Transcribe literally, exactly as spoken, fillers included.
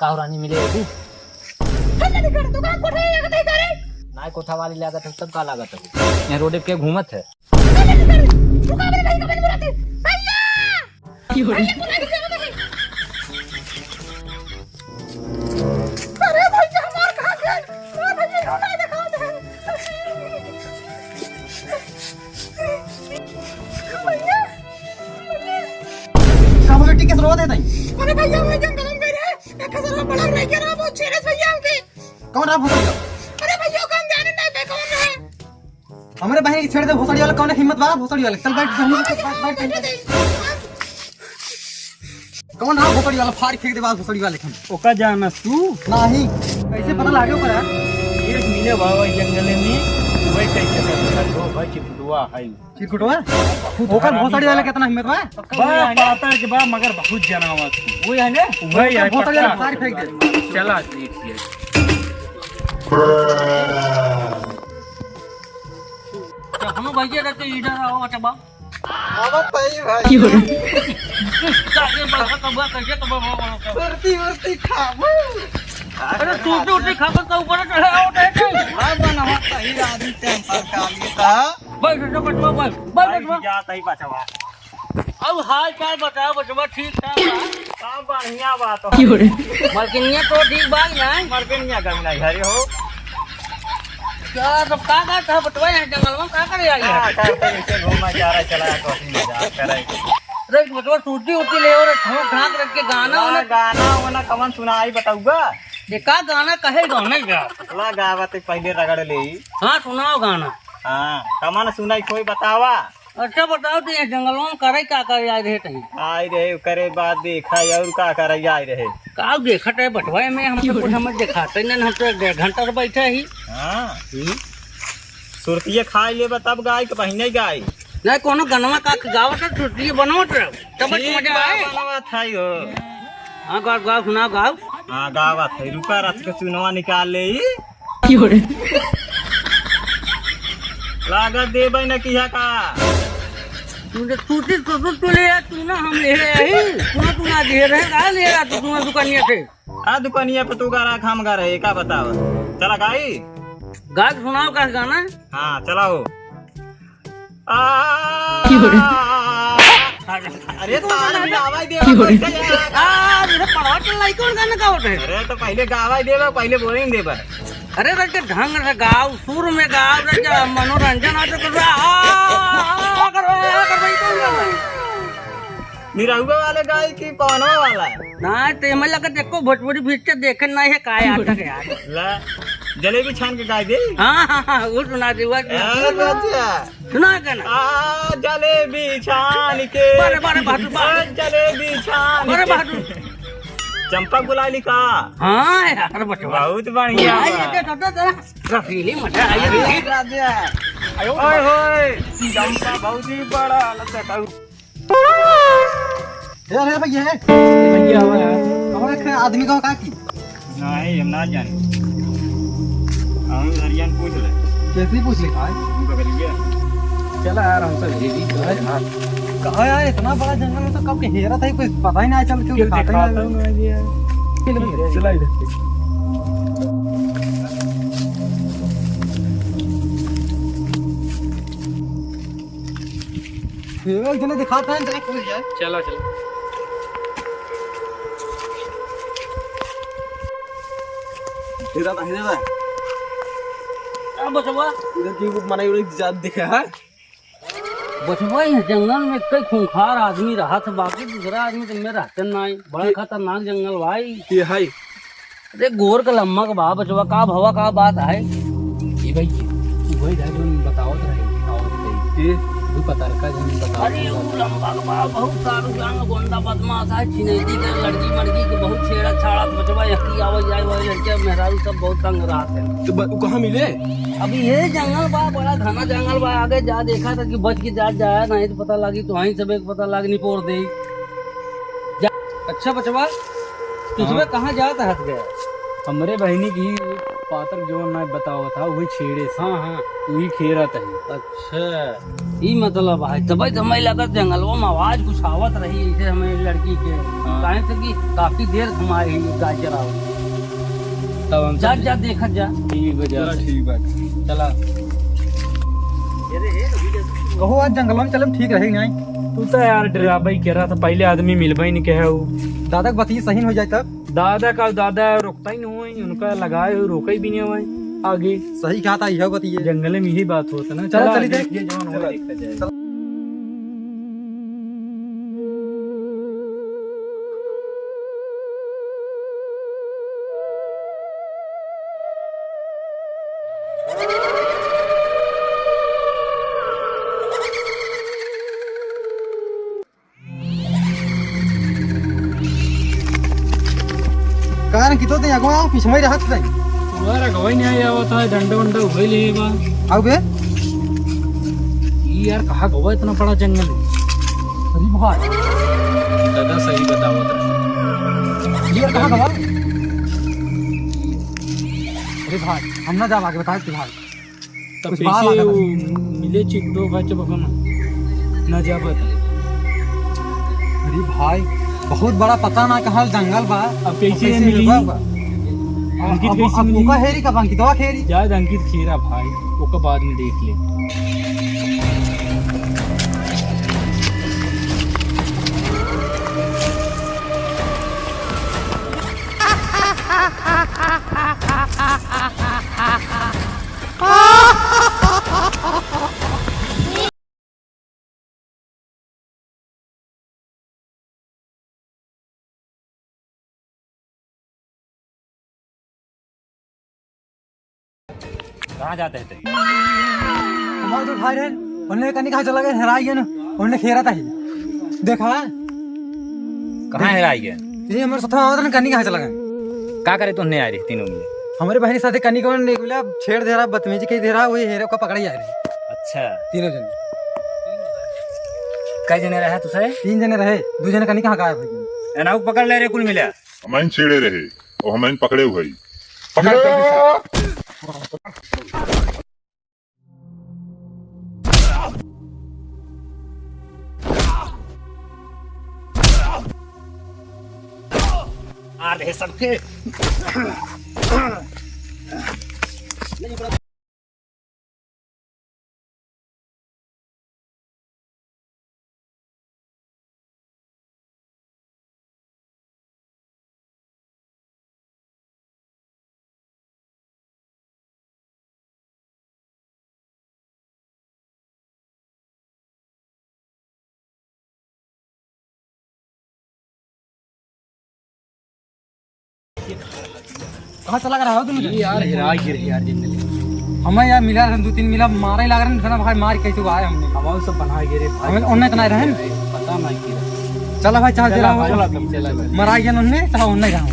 का हो रानी, मिले अबू? हल्ला नहीं कर, तू काम कोठा है, या कतई करे? नाय, कोठा वाली लागत है, तब का लागत है? यहाँ रोडे पे घूमत है। हल्ला नहीं कर, तू काम रे भाई, कबे नहीं बुलाते? भैया! भैया, बुला के जरूरत है। अरे भैया, हमार कहाँ गए? अरे भैया, ढूंढा दिखाओ दे। भैया, भैया। का बोले, टिके से रोवा देता है? अरे भैया, मैं जंगल में गए रहे। एक हजार बड़ा रह गया ना, वो छेड़े से भैया हमके। कौन रहा भोसड़ी वाला? अरे भैया, कौन जाने नहीं बे, कौन रहा? हमरे बहिन के छेड़ दे भोसड़ी वाला, कौन हिम्मत बा भोसड़ी वाला? चल बैठ, बहिन के, बैठ, बैठ, बैठ। कौन रहा भोसड़ी वाला? फाड़ फेंक दे बा भोसड़ी वाले खन। ओका जाना तू? नहीं, कैसे पता लागे ओकरा? एक मिले बा वही जंगले में, वही कैसे कर सकत हो, भाई चिपटुआ है। चिरकुटवा? ओकर भोसड़ी वाले कितना हिम्मत बा? बा, पातर के बा, मगर बहुत जनावर। वो है ना? वही है, भोसड़ी वाले पक्का। फाड़ फेंक दे। चला, देख लिया। तो हम भैया रहते इधर आओ, अच्छा बा। आवत है भाई। की हो रहा? कैसे बा, कैसे बा, कैसे बा, बा, बा, बा। सुरती उरती खाबू। अरे, टूटी उटी खाबू तो ऊपर चढ़े आओ, नहीं, नहीं। बा, बा, ना, सही आदमी टाइम पर खा लिए था। बैठ, बैठ, बैठ, बैठ, बैठ, बैठ, बैठ। जात ही बचवा। अब हाल चाल बताओ बचवा, ठीक ठाक बा? सब बढ़िया बा तो। की हो रे? मलकिनिया तो ठीक बा कि नहीं? मलकिनिया कभी नहीं घरे हो। का, तब का, का, का बचवा यहाँ जंगल में का करे आई है? का करते, ऐसे घूमा जा रहा, चला तो अभी मजाक करे। अरे बचवा सूती उती ले और ठोक ठाक रख के गाना ला, वाना। गाना वाना कवन सुनाई बताऊगा? ये का गाना कहे गाने का? ला गावत एक पहले रगड़ ले। हाँ सुनाओ गाना। हाँ, कवन सुनाई कोई बतावा? अच्छा बताओ तो ये जंगलवा में करे का करे आए रहे तहीं? आए रहे, करे बात देखा और का करे आए रहे। का देखत है बटवा में, हम तो कुछ समझ दिखाते नहीं, हम तो एक डेढ़ घंटा से बैठे ही। हाँ। हम्म। सुरतिया खाई लेबा तब गाई के बहिने गाई। नहीं कोनो गनवा का गावत है, सुरतिया बनवत रहो, तब ठीक मजा बा, आए। बनवत है हो। हाँ गाओ, गाओ, सुनाओ, गाओ। हाँ गावत है, रुका रच के चुनवा निकाल ले। की हो रे? लागत देबै न किहा का? तू तो सूती तो तू, तू ले आ, तू ना हम ले रहे हैं। तू ना, तू ना दे रहे, का ले रहा तू, तू ना दुकानिया से? आ दुकानिया पे तू गा रहा, हम गा रहे, का बताओ? चला गाई? गा के सुनाओ का गाना? हाँ, चलाओ। आ, की हो रे? अरे ताल मिलावा दे की हो रे? बा, यार। आ, जैसे पढ़वा के लाई कौन गाना गावत है? अरे तो पहले गावा देबा, पहले बोले देबा। अरे रट के ढंग से गाओ, सुर में गाओ, रट के मनोरंजन आ तो कर, आ, आ, आ, कर, आ, कर भाई कौन गाना है? निरहुआ वाले गाई की पवनवा वाला? ना, ते में लगत एको भोजपुरी पिक्चर देखे ना है, काय आता है यार। ला, जलेबी छान के गाई दे। हाँ, हाँ, हाँ, वो सुना दे, वो सुना दे। अरे बच्चा। सुना गाना। आ, जलेबी छान के। बारे, बारे, बहादुर, बहादुर। आ, जलेबी छान बारे, के। बहादुर। चंपा गुलाली का? हाँ यार, बचवा। बहुत बढ़िया हाँ, बा। ये तो, तो, तो, तो, रसीली मजा आई है। अरे राजा। ओए होए, चंपा भौजी बड़ा लचकाऊ। ए, अरे भैया, ए। भैया, आवा यार। कौन एक आदमी का का की? नहीं, हम ना जाने। हम हरियान पूछ ले। कैसे पूछ ले भाई? हम पकड़ लिया। चला यार, हमसे भेजी तो है। कहाँ यार, इतना बड़ा जंगल में तो कब के हेरा था, कोई पता ही ना चल, क्यों क्यों दिखाता ही दिखाता ना। हूँ मैं ये? चला इधर। ये इतने दिखाता है, देख, खुल जाए। चलो, चलो। इधर आ, इधर आ। आ, बचवा। इधर की वो मनाई उड़ी जात दिखे, हाँ? बचवा, इस जंगल में कई खूंखार आदमी रहत, बाकी दूसरा आदमी तो में रहते नाई। बड़ा ये खतरनाक जंगल भाई। ये है। अरे गोर का लम्बा का बा बचवा, का भवा का बात है? ए भाई, वही है जो बतावत रहे, बतावत रहे। के? वो पतरका जो बतावत अरे रहे। वो लम्बा का बा, बहुत सारू जान गोंडा बदमाश है, छिनैती के लड़की मड़की के बहुत छेड़ा छाड़ा बचवा, यहाँ की आवाज जाए वाली लड़कियाँ मेहरारू सब बहुत तंग रहत है। तो ब-, वो कहाँ मिले? अब ये जंगल बा, बड़ा घना जंगल बा, आगे जा देखा था कि बच के जा, जाया नहीं तो पता लागी, तो वहीं सब एक पता लाग नहीं पोर दे। जा, अच्छा बचवा, तुझमें हाँ। कहाँ जात हस गया? हमरे बहिनी की पातर जवन ना बतावत हा, वही छेड़े से। हाँ, हाँ। वही खेरत है। अच्छा। ई मतलब है, तबे तो हमें लगत जंगलवा में आवाज कुछ आवत रही, ऐसे हमें लड़की के। हाँ। काहे से कि काफी देर से हमारे ही गाय चरावत। तब हम जा, सब जा, देखत जा। ठीक बा, जा। चला, ठीक बा। चला। कहो, आज जंगलवा में चलम ठीक रही नहीं? तू तो यार डराबई के रहा था, पहले आदमी मिलबई नहीं कहे उ। दादा के बतिये सही हो जाए तब। दादा का दादा रुकता ही नहीं, उनका लगाए हुए रोके भी नहीं हुए आगे। सही कहा था, यह बतिये। जंगल में यही बात होता ना। चलो, चला, चली देख। ये जवान हो चला। देखता जाए। चला। कारण कि तो ते अगवा पीछे में रहत है। तुम्हारा गवाही नहीं आया होता है, डंडा वंडा उभे ले बा। आओ बे। ई यार, कहाँ गवा इतना बड़ा जंगल है? अरे भाई। दादा सही बतावत रहे। ये कहाँ गवा? अरे भाई, हम ना जाब आगे, बताए थे भाई। तब कुछ बात कैसे आगे वो बढ़ा। मिले चिक दो बच्चे बको ना, ना जाबत। अरे भाई, बहुत बड़ा पता ना कहाँ जंगल बा। अब कैसे अब कैसे मिली? मिलबा बा? अंकित अब, कैसे अब मिली? ओका हेरी कब अंकितवा हेरी? जाए अंकित खेरा भाई, ओका बाद में देख ले। कहाँ जाते हैं तेरी? हमारे जो भाई रहे, उन्हें कनी कहाँ चला गए, हेराई गए ना, उन्हें खेरा था ही। देखा? कहाँ हेराई गए? ये हमारे साथ आवत ना, कनी कहाँ चला गए? का करे तो नहीं आ रही तीनों में? हमारे बहन के साथ कनी कौन नहीं बोला, छेड़ दे रहा, बदतमीजी कर दे रहा, वही हेरे को पकड़ ही आ रही। अच्छा। तीनों जने। कै जने रहे तुसे? तीन जने रहे, दो जने कनी कहाँ गायब हो गए? एनाऊ पकड़ ले रे, कुल मिला। हमइन छेड़े रहे और हमइन पकड़े हुए। पकड़ जल्दी से। मार दे सबके। कहाँ चला गया हो तुम? ये यार, हेरा गिर यार, जिंदगी। हमें यार मिला रहे, दो तीन मिला, मारे लग रहे हैं, इतना भाई मार कैसे हुआ है हमने। हमारे सब बना गिरे भाई। हमें उन्हें इतना रहे। पता ना की रहे। चला भाई, चाहे चला जरा हो। भाई, चला, चला। मरा गया उन्हें, चाहे उन्हें जाओ।